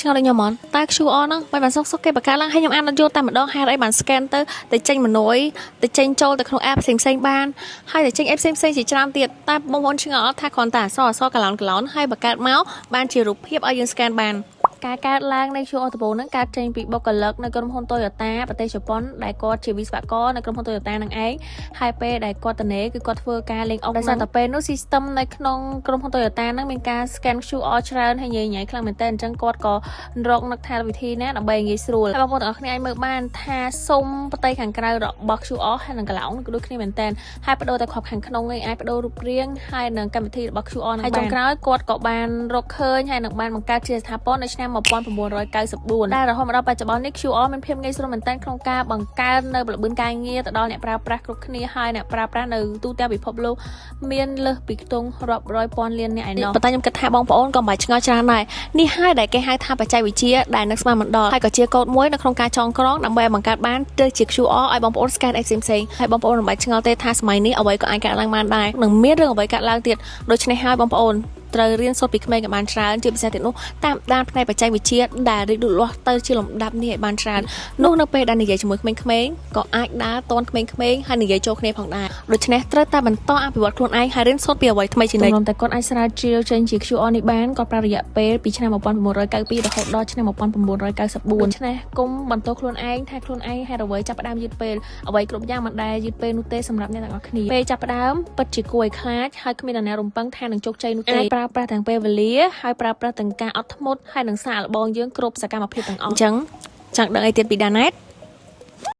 ឆ្ងល់ដូចខ្ញុំហ្មងតើ QR ហ្នឹងមិនបានសុកសុកគេបង្កើតឡើងឲ្យខ្ញុំអានអត់យល់តែម្ដងហេតុអីបាន scan ទៅទៅចេញម៉នុយទៅចេញចូលទៅក្នុង app ផ្សេងផ្សេងបានហើយទៅចេញ app ផ្សេងផ្សេងជាច្រើនទៀតតែបងប្អូនឆ្ងល់អត់ថាគ្រាន់តែអក្សរអក្សរកឡោនកឡោនហើយបង្កើតមកបានជារូបភាពឲ្យយើង scan បានការកើតឡើងនៃ QR ដំបូងហ្នឹងកើតចេញពីបុគ្គលិកនៅក្រុមហ៊ុន Toyota ប្រទេសជប៉ុនដែលគាត់ជាវិស្វករនៅក្រុមហ៊ុន Toyota ហ្នឹងឯងហើយពេលដែលគាត់តនេគឺគាត់ធ្វើការលេងអុកដោយសារតែពេលនោះ system នៅក្នុងក្រុមហ៊ុន Toyota ហ្នឹងមានការ scan QR ច្រើនហើយញ៉ៃញ៉ៃខ្លាំងមែនទែនអញ្ចឹងគាត់ក៏រកនឹកថាវិធីណាដើម្បីងាយស្រួលហើយបងប្អូនទាំងអស់គ្នាអាចមើលបានថាសុំផ្ទៃខាងក្រៅរបស់ QR ហើយនឹងកន្លងគឺដូចគ្នាមែនទែនហើយបដូរតែគ្រាប់ខាងក្នុងឯងអាចបដូររូបរាងហើយនឹងកម្មវិធីរបស់ QR ហ្នឹងបានហើយចុងក្រោយគាត់ក៏បានរកឃើញហើយនឹងបានបង្កើតជាស្ថាពរនៅឆ្នាំ1994ដែលរហូតមកដល់បច្ចុប្បន្ននេះ QR មានភាពងាយស្រួលមែនទែនក្នុងការបង្កើននៅល្បឿនការងារទៅដល់អ្នកប្រើប្រាស់គ្រប់គ្នាហើយអ្នកប្រើប្រាស់នៅទូទាំងពិភពលោកមានលើសពីខ្ទង់រាប់រយពាន់លានអ្នកឯណោះប៉ុន្តែខ្ញុំគិតថាបងប្អូនក៏មិនបាច់ឆ្ងល់ច្រើនដែរនេះហើយដែលគេហៅថាបច្ចេកវិទ្យាដែលនឹកស្មានមិនដល់ហើយក៏ជាកូដមួយនៅក្នុងការចងក្រងដើម្បីឲ្យបង្កើតបានទៅជា QR ឲ្យបងប្អូន scan អីផ្សេងៗហើយបងប្អូនមិនបាច់ឆ្ងល់ទេថាសម័យនេះអ្វីក៏អាចកើតឡើងបានដែរនឹងមានរឿងអ្វីកើតឡើងទៀតដូច្នេះហើយបងប្អូនត្រូវរៀនសូត្រពីក្មេងឲ្យបានច្រើនជាពិសេសទៀតនោះតាមដានផ្នែកបច្ចេកវិទ្យាដែលរីកលូតលាស់ទៅជាលំដាប់នេះឲ្យបានច្រើននោះនៅពេលដែលនិយាយជាមួយក្មេងៗក៏អាចដើរតនក្មេងៗហើយនិយាយចូលគ្នាផងដែរដូច្នេះត្រូវតែបន្តអភិវឌ្ឍខ្លួនឯងហើយរៀនសូត្រពីអ្វីថ្មីជានិច្ចតែគាត់អាចស្រាវជ្រាវចេញជា QR នេះបានគាត់ប្រើរយៈពេលពីឆ្នាំ1992រហូតដល់ឆ្នាំ1994ដូច្នេះគុំបន្តខ្លួនឯងថាខ្លួនឯងហេតុអ្វីចាប់ផ្ដើមយឺតពេលអ្វីគ្រប់យ៉ាងមិនដែលយឺតពេលនោះទេសម្រាប់អ្នកទាំងអស់គ្នាពេលចាប់ផ្ដើមពិតជាគួរឲ្យខ្លាចហើយគ្មាននរណារំពឹងថានឹងជោគជ័យនោះទេប្រើប្រាស់ទាំងពេលវេលាហើយប្រើប្រាស់ទាំងការអត់ធ្មត់ហើយនឹងសាកល្បងយើងគ្រប់សកម្មភាពទាំងអស់អញ្ចឹងចង់ដឹងអីទៀតពីដាណែត